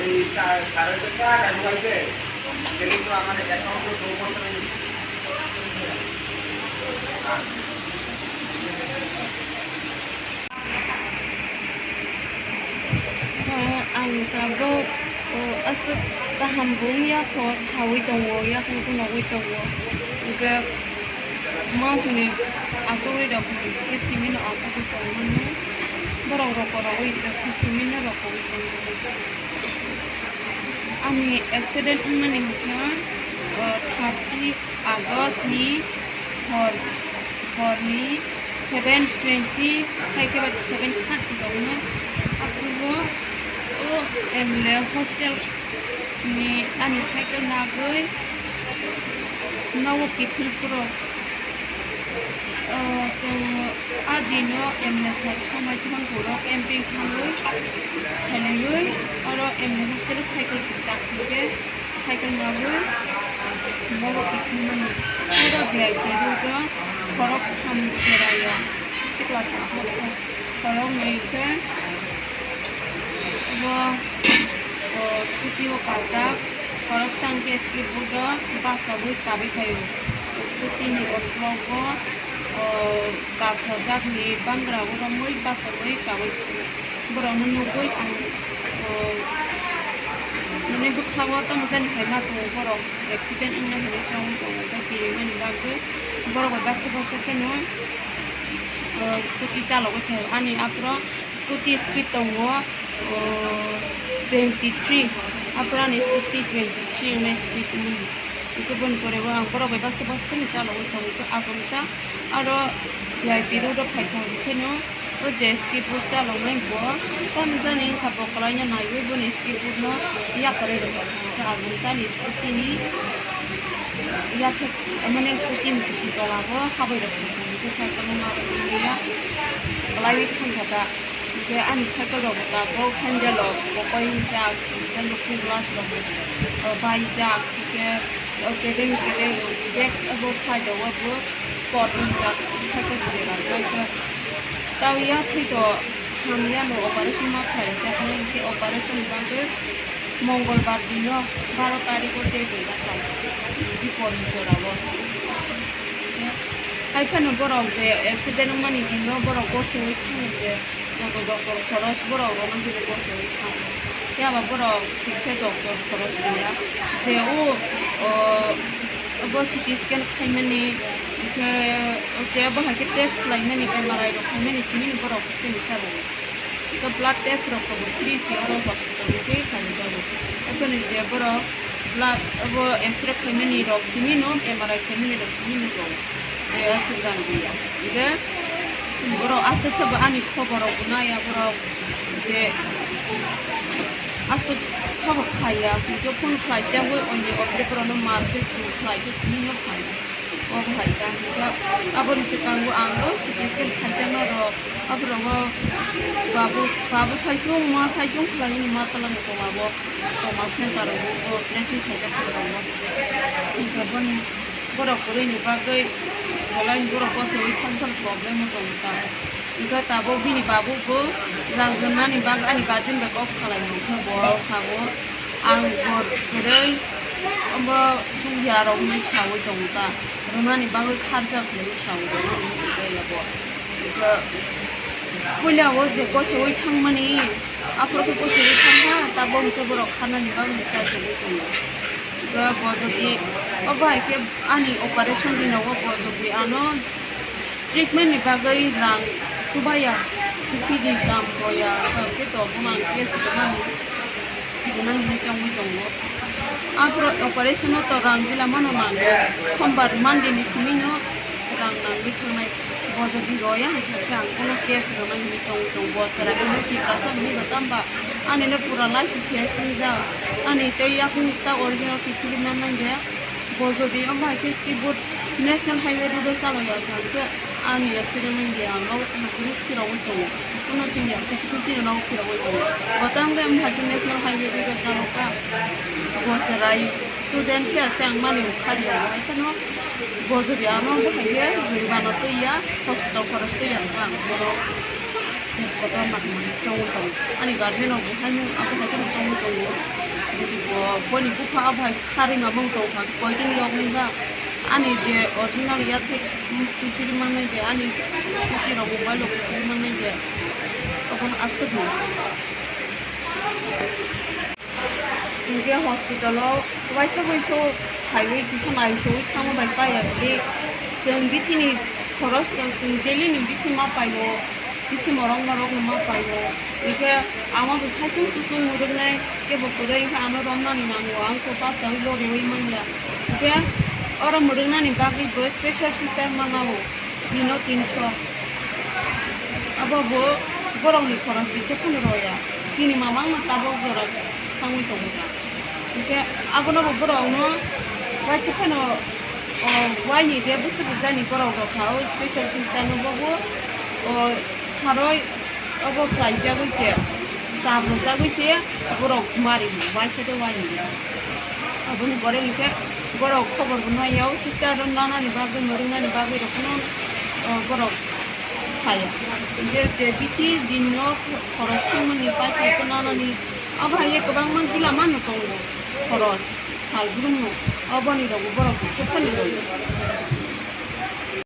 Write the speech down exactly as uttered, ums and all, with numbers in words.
এই তা-, সাড়ে চারটা আর আমি হয়েছে, সেদিন তো আমার অ্যাকাউন্টে শো করতে নেই। Ang tabuk, o, aswk kaham bo wngya kho, sawi tongo, yakung phunugwi tongo. Hwnkhe masni asugwi rok khe simino asugwi tongmani. Borok rok kwrwngwi rok khe simino rok kwrwngwi tongmani. Ani accident wngmani hwnkhe, o, thirty August ni hor, horni seven twenty, hai khe ba seven thirty tongo. Aphuru o M L A hostel ni ani cycle nagwi nogo kiphilphuru, o, chwng a dino M L A sir somai thang borok camping thangwi khelaiwi oro M L A hostel o cycle kwchak hwnkhe. Cycle nagwi nogo kiphilmani. Oro V I P road o khorok tham beraio. Sikla sasa khorok nwi khe bo, o, scooty o kajak. Khorok sang khe skip board o bachagwi kabwi phaio. Scooty ni ulogo, o, bachajak ni bangra o romwi bachagwi kabwi phaio. Borokno nugwi ang, o, nini bwkhango tamo jani hai ma tongo borok accident wngna hinwi chongwi tongo, tei kirimani bagwi borok bai baksa baksa kheno, o, scooty chalogwi thango. Ani aphuru scooty speed tongo, o, twenty three, aphuru ani scooty twenty three wngnai speed wngmani. Hwnkhe boni pore bo ang borok bai baksa baksa kheno chalogwi tongo, hwnkhe achomsa aro V I P road o phaikha hwnkhe no o je skip road chaloknai bo tamo jani wngkha bo kwlaino naiwi boni skip road no yakarwi rwkha hwnkhe achomsa ni scooty ni yathek mane scooty ni kwtwi tola bo habwi rwkha hwnkhe cycle no ma rwkha kwlaiwi thangkha ta. Hwnkhe ani cycle rok bo tabuk handle rok bo koi rijak, hwnkhe looking glass rok bo, o, baijak, hwnkhe o kebeng kebeng desk abo side o bo spot wngjak, cycle kwbera rijak. Tei tamo yathai to hamya no operation ma khlai rijak, hwnkhe operation ni bagwi Mongolbar dino baro tarikh o date wngjak, Dipor ni jora o. Hai phano borok je accident wngmani dino borok gosiwi thango je. Joto doktor khoros borok rokno hino gosiwi thang. Phiya ba borok thik se doktor khoros rwya. Je o, o, bo C T scan khaimani, hwnkhe je bo hai khe test khlaimani, M R I rok khaimani simi borok chini sabo. Hwnkhe blood test rok bo free se oro hospital ni twi khlaijago. Haikhe je borok blood abo X-ray khaimani rok simi no, M R I khaimani rok simi no rw. Aswk rang rwya. Hwnkhe borok aswk khe bo ani khobor rok bo naiya borok je aswk khe bo khaiya. Hwnkhe phone khlai chengwi oini otre borok no mar khe phone khlai khe simi no phai. Obo hai ta hwnkhe aboni swkango ang bo C T scan khaijak no rw. Aborok o babu, babu saichung ma saichung khlai ma twlang tong abo. Trauma center o bo dressing khaijak khe tongo. Hwnkhe boni borok kwrwini bagwi belai borok gosiwi thang thang problem o tong kha. Hwnkhe tabuk bini babu bo rang rwnani bagwi ani guardian bai kok salai mankhe bo sao, ang bo kwrwi omo chukya rok hinwi sawi tongo ta, rwnani bagwi kharjak hinwi sawi tongo, hinwi sawi tongo. Hwnkhe puila o je gosiwi thangmani, aphuru khe gosiwi thangkha, tabuk hwnkhe borok kharnani bagwi chai tongwi tongo. Hwnkhe bo jodi, obo hai khe ani operation dina o bo jodi ano treatment ni bagwi rang chubaya, Chini kam roya, hwnkhe to bumang case rwmani, rwmani hinwi chongwi tongo. Aphuru operation-o to rang bila mano nangya, sombar Monday ni simi no rang nangwi thangnai. Bo jodi roya hwnkhe ang bono case rwmani hinwi chongwi tongo. Bo chwrai hinwi Tiprasa hinwi rwkha hwnba, ani le pura life se singjak. Ani tei yakung ta original kiphilwi mannai de. Bo jodi omo hai khe si bo National Highway road o chaloya hwnkhe ani accident wngya, ang no risk rogwi tongo. Kuno chini ya, kuchi kuchi no phirogwi tongo. Bo tang de omo hai khe National Highway road o chaloka. Bo chwrai student khe se ang mani khari ya, hai kheno bo jodi ano bo hai khe juribana twi ya, hospital khoros twi ya, ang bono. Kotor nang mani chongwi tongo. Ani guardian rok bo haino abo hai kheno chongwi tongo. Jodi bo boni bupha abo hai kharwi mamang tongkha, koitin yoknwi ba ani je original ya thik, mm, kiphilwi mannai de, ani scooty rok mobile rok kiphilwi mannai de, obono aswkno. Hinkhe hospital-o waisa waisa phaiwi kisa naisowi thangma bai paiya, tei chwng bithini khoros rok, chwng daily ni bithi ma paio, bithi morok morok no ma paio. Hinkhe amo bo saichung chuchung mwrwknai, kebo kwrwi hinkhe ano romnani nango, ang khe bachaui loriui manya. Hinkhe oro mwrwknani bagwi bo special sister ma nango. Bino tinso. Abo bo borokni khoros kisa phano roya. Chini mamang no tabok jora thangwi tongo. Hinkhe abono bo borokno waisa phano, o, waini de bwswk bwjani borok rok kha, o special sister no bobo, o, haroi obo khlaijagwi se, chap rwjagwi se borok mari waisa de waini. Aboni pore hinkhe borok khobor bo naiya, o sister rok nanani bagwi, mwrwknani bagwi rok phano, o, borok saya. Hinkhe je bithi din no khoros thangmani, pai phai khe nanani, abo hai khe kwbangma gila mano tongo khoros sal brumno, oboni rokbo borok kisa phano rwdi.